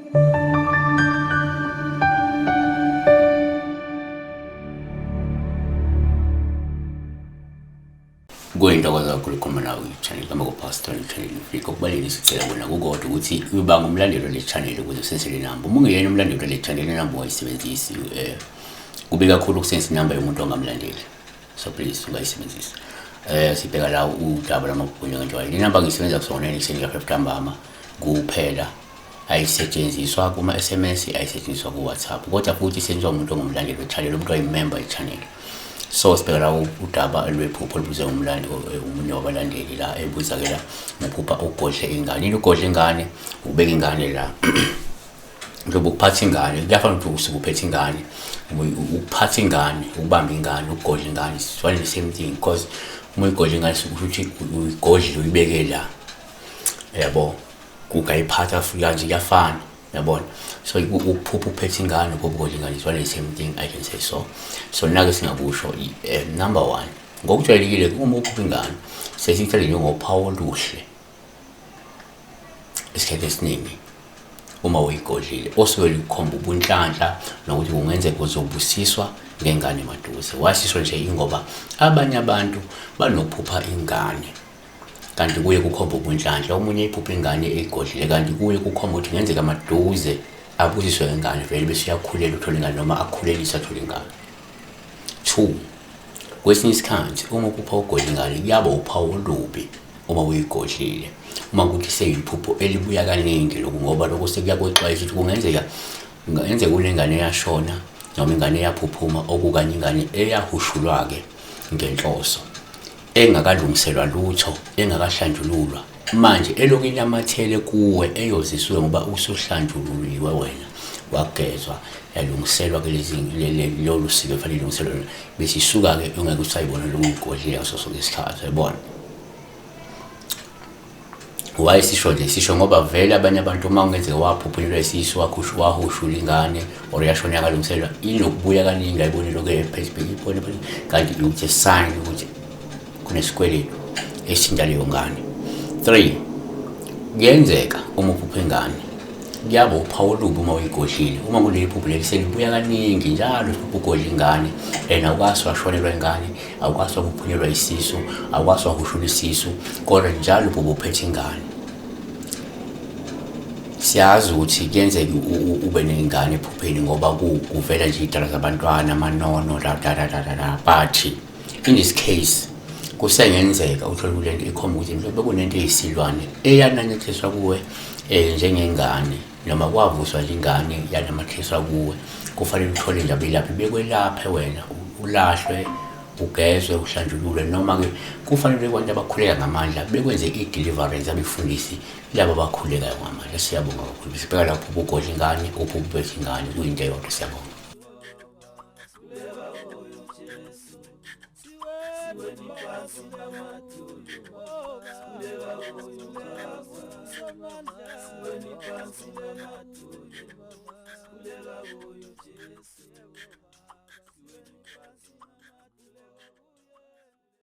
Kuyintokozo kakhulu ukukhuluma nawe kwi-channel kaMako Pastor, channel Africa. Okubalulekile sicela kona kukodwa ukuthi uba ngumlandeli wale channel ukuze usebenzise le namba. Uma ungeyena umlandeli wale channel, le namba ungayisebenzisi. Kubi kakhulu ukusebenzisa inamba yomuntu ongamlandeli. So please ungayisebenzisi. Sibheka la udaba lwamaphupho njengenjwayelo. Le namba ngiyisebenza kusona ekuseni ka-5 ntambama kuphela. Ayisetshenziswa kuma-SMS, ayisetshenziswa ku-WhatsApp, kodwa futhi isetshenziswa umuntu ongumlandeli we-channel, umuntu oyi-member ye-channel. So sibheka la udaba lwephupho olubuze omunye wabalandeli la, ebuza-ke la ngophupha ugodle ingane. Yini ugodle ingane? Ubeka ingane la. Njengoba ukuphatha ingane, kuyafana ukuthi usuke uphethe ingane. Ukuphatha ingane, ukubamba ingane, ukugodla ingane, it's one and the same thing, because uma uyigodla ingane suke usho ukuthi uyigodlile, uyibeke la. Yabo, kungayiphatha futhi kanje kuyafana, yabona. So ukuphupha uphethe ingane, ukuphupha ugodla ingane, it's one and the same thing, I can say so. So nake singakusho, number one, ngokujwayelekile uma uphupha ingane sesiyithathe njengophawu oluhle isikhathi esiningi uma uyigodlile, osuke lukhomba ubunhlanhla nokuthi kungenzeka uzobusiswa ngengane maduze. Wasisho nje ingoba abanye abantu banokuphupha ingane kanti kuye kukhomba ubunhlanhla, omunye iphupha ingane eyigodlile kanti kuye kukhomba ukuthi kungenzeka maduze abusiswe ngengane vele, bese uyakhulela uthola ingane noma akhulelise athole ingane. 2, kwesinye isikhathi uma uphupha ugodla ingane kuyaba uphawu olubi uma uyigodlile, uma kuthi seyiphupho elibuya kaningi lokhu, ngoba lokho sekuyakwexwayisa ukuthi kungenzeka kunengane eyashona noma ingane eyaphuphuma, okukanye ingane eyahushulwa-ke ngenhloso, engakalungiselwa lutho, engakahlanjululwa, manje elokhu inamathele kuwe, eyozisiwe ngoba usuhlanjululiwe wena, wagezwa, yalungiselwa ke lezi lolu siko efanele ilungiselwe lona, bese isuka-ke ungeke usayibona lokhu uyigodlile ngaso sonke isikhathi, uyabona. Why sisho nje? Sisho ngoba vele abanye abantu uma kungenzeka waphuphunyelwa isisu, wahushula ingane or yashona yakalungiselwa, inokubuya kaningi, ayibone lokhu ephezulu, ibone kanti it's a sign ukuthi kunesikweletu esithinta leyo ngane. 3, kuyenzeka uma uphupha ingane kuyaba uphawu olubi uma uyigodlile. Uma kuleli phupho leli selibuya kaningi njalo uphupha ugodla ingane and awukwazi washonelwa ingane, awukwazi wakuphunyelwa isisu, awukwazi wahushula isisu, kodwa njalo uphupha uphethe ingane. Siyazi ukuthi kuyenzeka ube nengane ephupheni ngoba kuvela nje iy'dalwa zabantwana, amanono, la da da da da da, but in this case kusengenzeka uthole kule nto ikhomba ukuthi mhlawumbe kunento eyisilwane eyananyathiswa kuwe njengengane, noma kwavuswa nje ingane yanamathiswa kuwe. Kufanele uthole nje abelaphi bekwelaphe wena, ulahlwe, ugezwe, uhlanjululwe, noma-ke kufanele abantu abakhuleka ngamandla bekwenze i-deliverance, abefundisi laba abakhulekayo ngamandla. Siyabonga kakhulu. Sibheka lapho ugodla ingane, uphupha uphethe ingane, kuyinto eyodwa. Siyabonga. Sikhuleka kuyo Jesu.